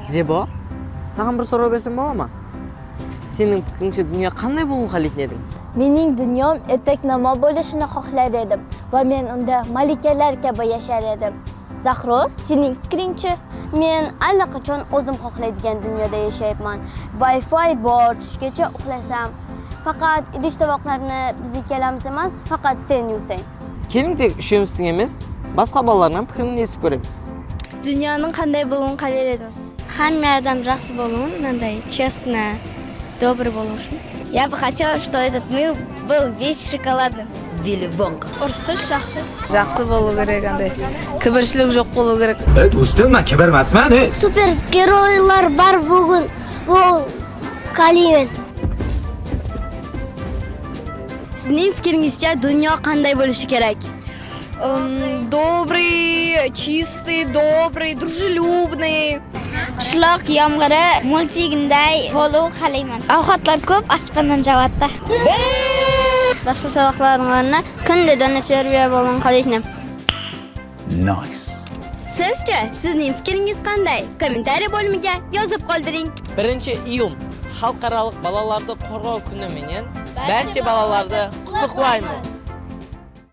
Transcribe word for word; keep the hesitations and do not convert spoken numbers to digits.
Zebo, saǵan bir soraw bersem bola ma? Seniń pikirińshe, dúnya qanday bolıwın qáleytin ediń? Meniń dúnyam erteknama bólishini xohlar edim va men unda malikalar kabi yashar edim. Zahro, seniń fikirińshe? Men allaqachon ózim xohlaydigan dúnyada yashayapman. Wi-Fi bor, túsgacha uxlasam. Faqat idish-tovoqlarni biz ikkalamiz emas, faqat sen yuvsang. Keliń, tek úshemizdiń emes, basqa balalardıń hám pikirin esitip kóremiz. Dúnyanıń qanday bolıwın qáler edińiz? Hámme adam jaqsı bolıwın, mınanday честно, добрый bolıw ushın. Я бы хотела, что этот мир был весь шоколадным. Willy Wonka. Urısısh jaqsı. Jaqsı bolıw kerek, anday kibirshilik joq bolıw kerek. E, dostım, men kibir emasman, e. Supergeroylar bar búgin, bul qáleymen. Sizniń fikirińizshe, dúnya qanday bólishi kerek? М, добрый, чистый, добрый, дружелюбный. Qishloq yomg'iri multiginday bolıw qáleymen. Awqatlar kóp, aspannan jawadı da. Basqa sabaqlardıń ornına kúnde dana terbiya bolıwın qáleytin edim. Nice. Sizshe, sizniń fikirińiz qanday? Kommentariy bólimige jazıp qoldırıń. Birinshi iyun, Xalıqaralıq balalardı qorǵaw kúni menen bárshe balalardı qutlıqlaymız.